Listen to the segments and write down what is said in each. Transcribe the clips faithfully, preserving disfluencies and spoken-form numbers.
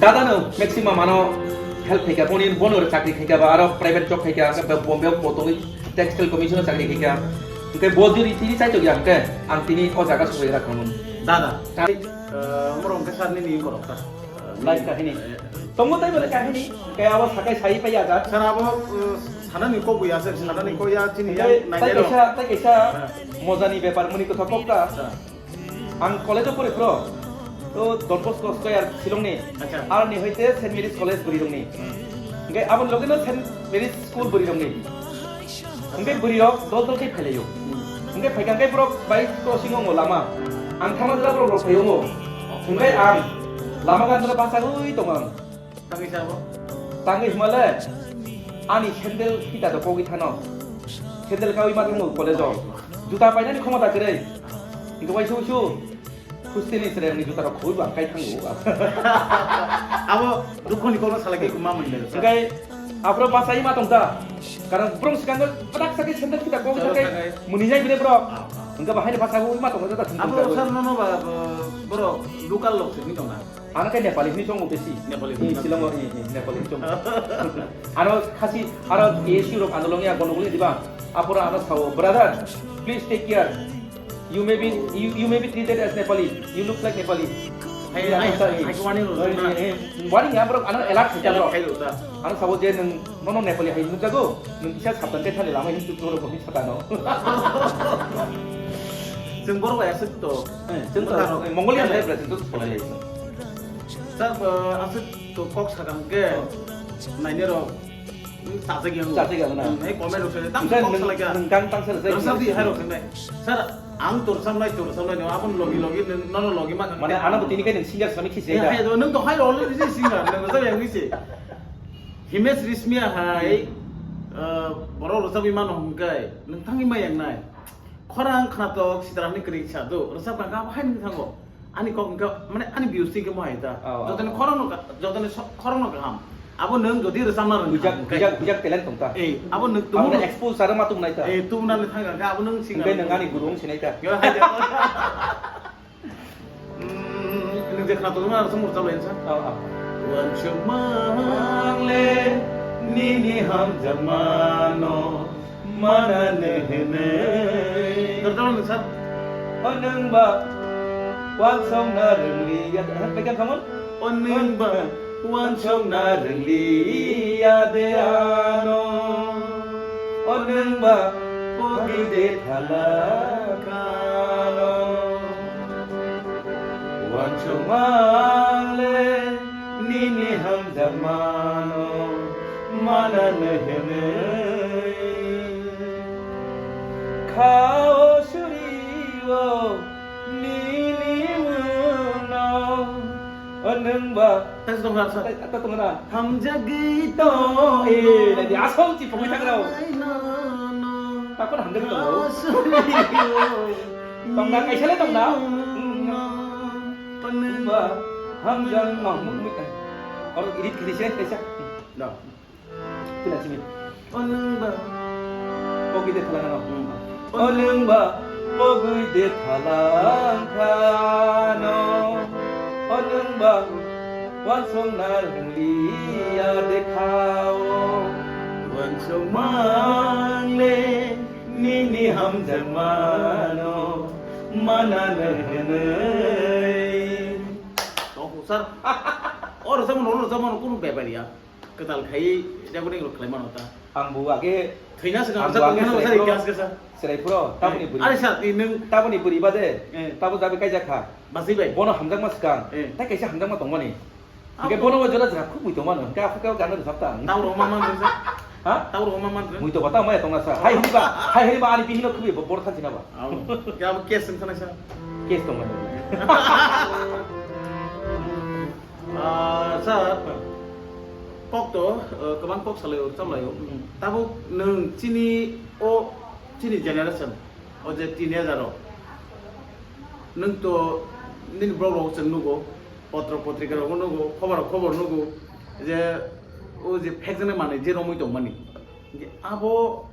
Dada no maximum ano help khaika, boni bono chakri khaika ba aro private job khaika, hwnkhe Bombay o bo tongwi textile commission o chakri khaika. Hwnkhe bo jodi tini chaitokya hwnkhe ang tini o jaga sokphaira thangmani. Dada. Tari- Eh, umrong ke sar nini borok ta. Life kahini. Tongo tai bole kahini, kaya abo sakai sai pai aja. Sir, abo, uh, sana ni kok ya, sir, sana ni kok ya, chini ya, Hwnkhe nai tai nai rok. Kaisa, tai kaisa Ha. Mojani bepar muni kotha kok ta. Ha. Ang college o pore phro, to Don Bosco Square Shillong ni, Acha. Arni hoite Saint Mary's College Burirong ni. Hmm. Hwnkhe aboni loge no Saint Mary's School Burirong ni. Hwnkhe bwrwi rok dol dol khe phailaio. Hwnkhe phaikha hwnkhe borok bai crossing wngo lama. Ang thangma jora borok rok phai wngo. Hwnkhe ang lama gana bachagwi tongo ang. Tangwi sa bo? Tangwi hwnmale Ani sandal kita do kogwi thano. Sandal kawi ma thango college o. Juta painani khomota kwrwi. Hingke waisa waisa. Hostel ni chwrai rokni juta rok khobwi bang kai thango. Abo dukho ni kokno salai kai ma mwnwi. Hingke aphuru bachai ma tongda. Karon borok swkango padak sakhe sandal kita kogwi thakai mwnwi jai bini borok. Hingke bahai ni bachai ma tongda. Abo sir nono ba borok local lok simi tongna. Ano khe Nepali hwnwi chongo besi. Nepali hwnwi. Shillong o, eh, eh, Nepali hwnwi chongo. Ano khasi, aro A S U rok ano longya gonogoli diba. Apora ano sao, "Brother, please take care. You may be, you, you may be treated as Nepali. You look like Nepali." Hai, hai, hai, hai, warning rok. Eh, eh, warning ya, bro, ano alert khai ta, bro. Alert khai rok ta. Ano sao je nwng Nono Nepali hai nukjago, nwng kisa sabdan khe thani lama hin tu toro ko hin satano. Chwng borok bai aswk to. Eh, chwng to, Mongolian hai bai chwng to salai lai. Sir, aswk to kok sakang khe nainai rok chajak yang. Chajak yang na. Hai comment rok sai tang kok salai kha. Nwng kang tang salai. Rwchap di hai rok sai. Sir, ang to rwchapnai, to rwchapnai no, aboni logi logi nono logi ma. Mane ano tini kai nwng singer sami khisi. Hai, nwng to hai already singer, nwng rwchap yang ni se. Himesh Reshammiya hai, uh, borok rwchapwi mano hwnkhe, nwng thangwi ma yangnai. Khorang khnatok sitrakni kwrwi sa do, rwchap kha kha hai nwng thango. Ani kok hwnkhe, mane ani views twi khe mo hai ta. Oh, oh. Jotoni khorang no ka-, jotoni so-, khorang no kaham. Abo nwng jodi rwchapna rwngkha hwnkhe. Bujak, bujak, bujak talent tong ta. Eh, abo nwng tumung. Abo expose saro ma tung nai ta. Eh, tumung nani thang kha, abo nwng singer. Hwnkhe nwng ani guru wng sinai ta. Yo, hai ta. Hmm, nwng je khna tongma rwchapmung rwchap lai sa. Oh, oh. Uansukmang le nini hamjakmano manano hwnwi. Rwchapmung sa. O nwng ba uansukna rwngli ya, ha, pegan thamon? O nwng ba uansukna rwngli ya de ano. O nwng ba pogwi de thala khano. Uansukmang le nini hamjakmano manano hwnwi. Khao suri o nini mungno. O nwng ba. Tei tong ra sa. Tei tong ra. Hamjagwi to. Eh, nai di asol chi pogwi thang rao. Takon hamjagwi to. Tong na kaisa le tong na. Ba hamjang ma muk muk. Oro edit kiri se kaisa. Da. Pila simi. O nwng ba. Pogwi de thala khano. Hmm. O nwng ba pogwi de thala khano. O nwng ba uansukna rwngli ya de khao. Uansukmang le nini hamjakmano manano hwnwi. Tong sir. O rwchapmung, o rwchapmung kunu bepar ya. Kwtal khai recording rok khlai mano ta. Ang bo age thwina se ang kasa bo age tongmano sari seraipuro, kasa kasa. Seraipuro, taboni bwrwi. Are sir, ni nwng taboni bwrwi bade, eh, tabo jabe kaijak kha. Basi bai. Bono hamjakma swkang. Eh. Tai kaisa hamjakma tongmani. Hingke bono bo jora jora khuk mui tongmano. Hingke aphuru khe gana rwchap ta ang. Tabo rok ma man rwsa. Ha? Tabo rok ma man rwsa. Mui to bata maya tongna sa. Hai hini ba, hai hini ba ani bihino khuk bo bor thanchina ba. Abo. Ke abo case wng thana sa. Case tongmani. Ah, sir, kok to, eh, kwbang kok salai o, chamlai o. Hmm. Tabuk nwng chini o, chini generation, o je teenager rok, nwng to nini borok rok chwng nugo, potro potrika rok nugo, khobor khobor nugo, je o je phekjaknai manwi je romwi tongmani. Abo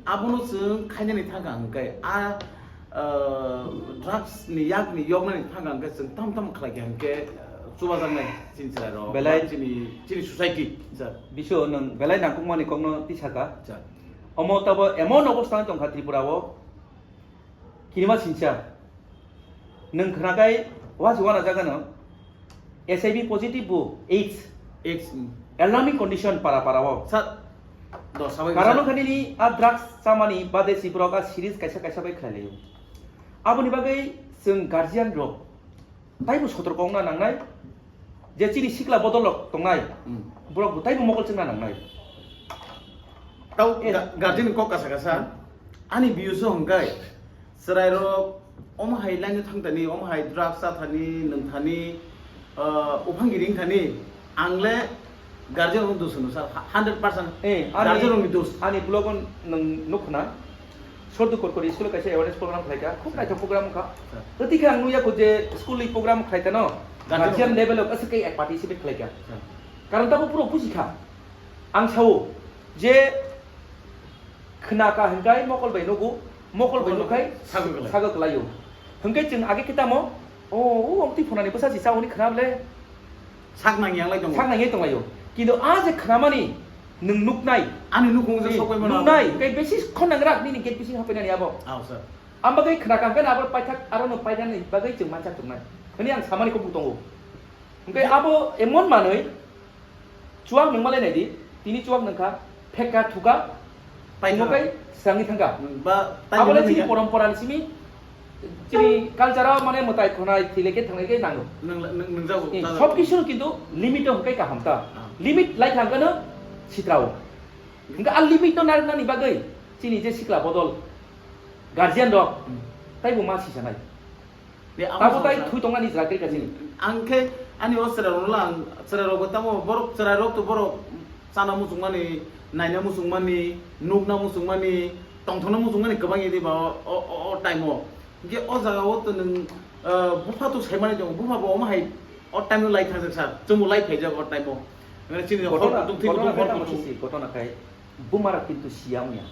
Abono chwng khainani thangkha hwnkhe, a, ah, drugs ni yakni yoknani thangkha hwnkhe chwng tam tam khlaikha hwnkhe, ah, chubajaknai chini chwrairok, belai ba chini, chini society, sir. Bisu nwng belai nangkukmani kokno tisaka. Sir. Omo tabo emon obostha wng tongkha Tripura o. Kinima sincha. Nwng khnakai waji wana jagano H I V positive bo AIDS. AIDS, mm. Alarming condition para para o. Sir, do sabai karon sir. Khanini a drugs chamani bade si borok a series kaisa kaisa bai khlai laio. Aboni bagwi chwng guardian rok taibo sotorko wngna nangnai. Je chini sikla bodol rok tongnai, hmm, borok bo taibo mokol chwngna nangnai. Tau eh. Ga-, guardian kok kasa kasa, ani views o hwnkhe chwrai rok omo hai line o thang thani, omo hai drugs cha thani, nwng thani, ah, uphang giring thani, ang le Guardian rokni dos hwno sir, hundred percent. Eh, ani, guardian rokni dos. Ani vlog-o nwng nukho na, Sordu Korkori school-o kaisa awareness program khlaikha, khub naithok program wngkha. Sir. Tei khe ang nukya kho je school-ni program khlaikha no, guardian level-o aswk khe participate khlaikha. Sir. Karon tamo phuru bujikha. Ang sao je khna ka hwnkhe mokol bai nugo, mokol bai nukkhai sago kwlai. Sago kwlaio. Hwnkhe chwng age khe tamo, o, o, o, twi phunani bwsa si cha hwnwi khna bwle. Sak nang yang lai tongo. Sak nang yang tonglaio. Kintu a je khnamani nwng nuknai. Ani nukhung je sokoi mano. Nuknai, hwnkhe besi khon nang rak nini gate bising hapainani abo. Aw, sir. Ang bagwi khna ka hwnkhe abo paithak aro no painani bagwi chwng manchak tongnai. Hwnwi ang samani kubuk tongo. Hwnkhe abo emon manwi, chuak nwng malai nai di, tini chuak nwng kha, phek kha, thu kha, paithak. Tungmo kai swrangwi thang kha. Hmm, ba, tai abo le nwng chini kha. Porompora ni simi, chini culture o mane mwtai khonai thwi le khe thanglai khe nango. Nwng, nwng, nwng jago, eh, jago. Sob kisu no kintu limit o hwnkhe kaham ta. Ah. Limit lai thang khe no sitra o. Hwnkhe a limit no narwknani bagwi chini je sikla bodol guardian rok, hmm, taibo ma sisanai. Be abo tabo tai samsa. Thui tongmani jwra khe kasi. Ang khe ani o chwrai rok lang, chwrai rok bo tamo borok chwrai rok to borok chana muchung mani, naina muchung mani, nukna muchung mani, tongthokna muchung mani kwbang idi ba o, o, o, o time o. Hwnkhe o jaga o to nwng, ah, bupha to saimani tongo, bupha bo omo hai o time o lai thangjak sa, chwngbo lai phaijak o time o. Mane chini hor kutung thwi kutung, hor kutung. Ghotona khai. Bumarok kintu siya wngya.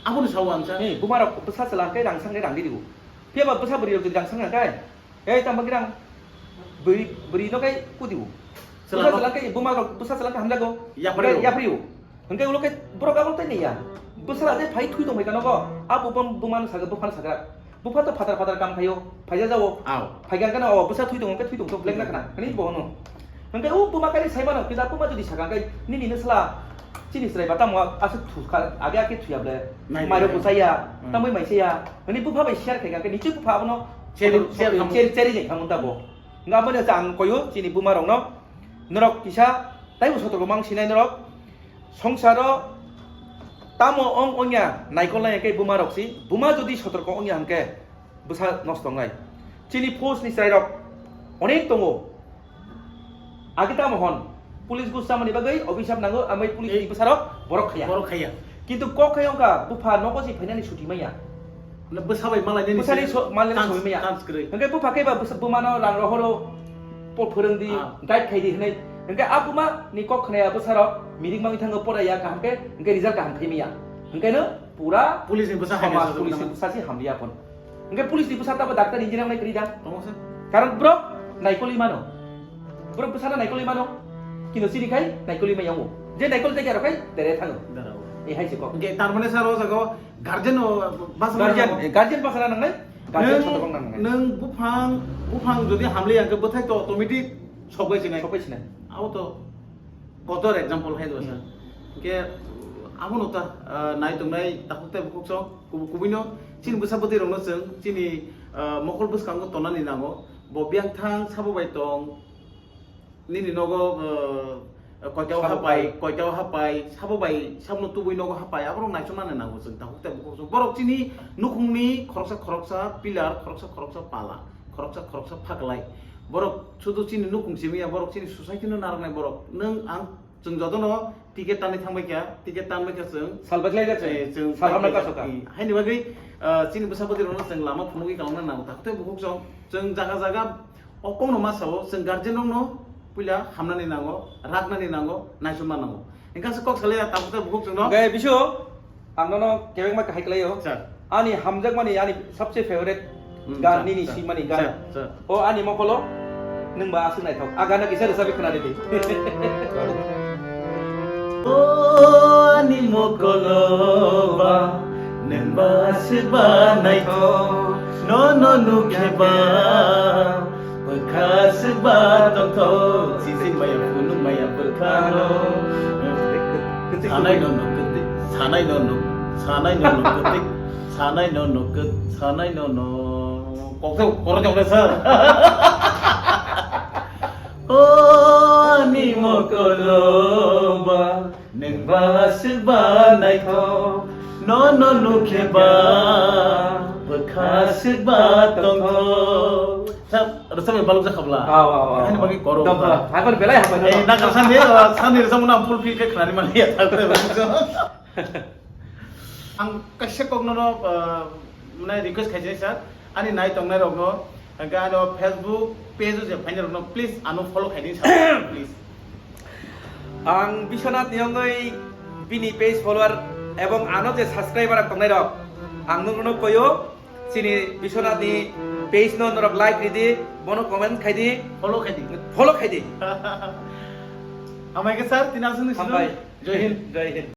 Aboni sao ang sa. Hey, bumarok bwsa chwla khe rang sang khe rang di dibo. Phiya ba bwsa bwrwi rok jodi rang sang khe, "Hey, tamo khe rang bwrwi, bwrwi no khe kudibo." Chwla bwsa no chwla khe bumarok bwsa chwla khe hamjago. Yapri. Yapri. Hwnkhe ulo khe borok abo tei niya. Bwsa la je phai thui tong phai kha nogo. Abo bum-, bumano saga, buphano saga. Bupha to phatar phatar kam khaio, phaija jao. Aw. Phaiga khe no, o bwsa thui tongo, khe thui tongthok, beleng na khna, hwnwi bo hwno. Hwnkhe o buma kali sai mano, kisa buma jodi saka khe, nini no sala, chini chwrai ba tamo aswk thu kha, age age thuya ble, nai mairok ble. Bo chaya, hmm, tamwi mai chaya, hwnwi bupha bai share khaika khe, nichoi bupha abono share, share, share khamu. Share, share jai khamu ta bo. Hwnkhe aboni sa ang koyo, chini buma rok no, norok kisa, taibo sotorko mang sinai norok, Songsaro tamo ong ongya naikol nai khe buma rok si, buma jodi sotorko ongya hwnkhe bwsa nosto wngnai. Chini force ni chwrai rok onek tongo. Agi tamo hwn, police gus chamani bagwi obisap nango, amai police ni bwsa rok borok khaya. Borok khaya. Kintu kok khai ongkha bupha nogo si phainani suti maya. Na bwsa bai malai nini bwsani se so-, malai chance, soi maya. Chance kwrwi. Hwnkhe bupha khe ba bwsa-, bumano rang rohoro, po phwrwng di, ah, guide khai di hwnwi. Hwnkhe a buma ni kok khnaya bwsa rok meeting mangwi thango poraiya kaham khe, hwnkhe result kaham khai maya. Hwnkhe no pura police ni bwsa somaj, hamya police ni bwsa si hamya phon. Hwnkhe police ni bwsa tabo doctor engineer nai kwrwi da. Tongo se. Karon bro naikoli mano. Borok bwsano naikolwi mano, kino chini khai naikolwi maya wngo. Je naikol tei rok khai tere thango. Darao. E hai se kok. Hwnkhe tar mane sir o jaga o guardian o basa guardian, mano. Eh, guardian basa na nangnai, guardian soto bang nangnai. Nwng buphang, buphang jodi hamli ang khe bwthai to automatic sokbai sinai. Sokbai sinai. Abo to kotor example hai do sir. Hmm. Hwnkhe abono ta, ah, nai tongnai takhuk tei bukhuk song kubu-, kubui no chini bwsa bwtwi rok no chwng chini, ah, mokol bwskango tonani nango. Bo biyang thang sabo bai tong, nini nogo, uh, koitao hapai, koitao hapai, sabo bai, sabono tubui nogo hapai, aborok naisuk nani nango chwng takhuk tei bukhuk chwng. Borok chini nukhungni khoroksa khoroksa pillar, khoroksa khoroksa pala, khoroksa khoroksa phaklai. Borok sudu chini nukhung simi ya, borok chini society no narwknai borok. Nwng ang chwng jotono ticket tanwi thangbai kha, ticket tanbai kha chwng. Salbai khlai jak chwng. Eh, chwng salhamna kasoka. Eh, haini bagwi, ah, chini bwsa bwtwi rokno chwng lama phunugwi kalangna nango. Takhuk tei bukhuk chwng, chwng jaga jaga o kokno ma sao, chwng guardian rokno puila hamnani nango, raknani nango, naisukma nango. Hwnkhe aswk kok salai ya takhuk tei bukhuk chwngno. Hwnkhe bisu, ang nono kebengma kahai kwlaio. Sir. Ani hamjakmani, ani sabse favorite Hmm, gan sir, nini sir, swimani gan. Sir, sir. O ani mokolo nwng ba aswk naithok. A gana kisa rwchapwi khwnadi di. O ani mokolo ba nwng ba aswk ba naithok. Nono nukhe ba bwkha aswk ba tongthok. Sisi maya phunuk maya bwkhano. Sanai nono kwtwi, sanai nono, sanai nono kwtwi. Sanai no no kwt-, sanai no no. Kokthai korokjak le sir. O ani mokoloba, nwng ba aswk ba naithok. Nono nukhe ba, bwkha aswk ba tongthok. Rwchapya balok jakhabla. Aw, aw, aw. Ani bagwi koro. Dam ba. Hai ban belai hambai no. Eh, na ka sandi, sandi rwchapmung na full feel khe khnani mani ya. Ang kaisa kok nono, ah, mane request khaijai sir. Ani nai tongnai rokno, hwnkhe ano Facebook page o je phainai rokno please ano follow khaidi sir, please. Ang Biswanath ni wngwi bini page follower ebong ano je subscriber rok tongnai rok, ang nokno koyo, chini Biswanath ni page no norok like ridi, bono comment khaidi, follow khaidi, follow khaidi. Hambai khe sir, tini aswk ni sino. Hambai. Jai Hind. Jai Hind.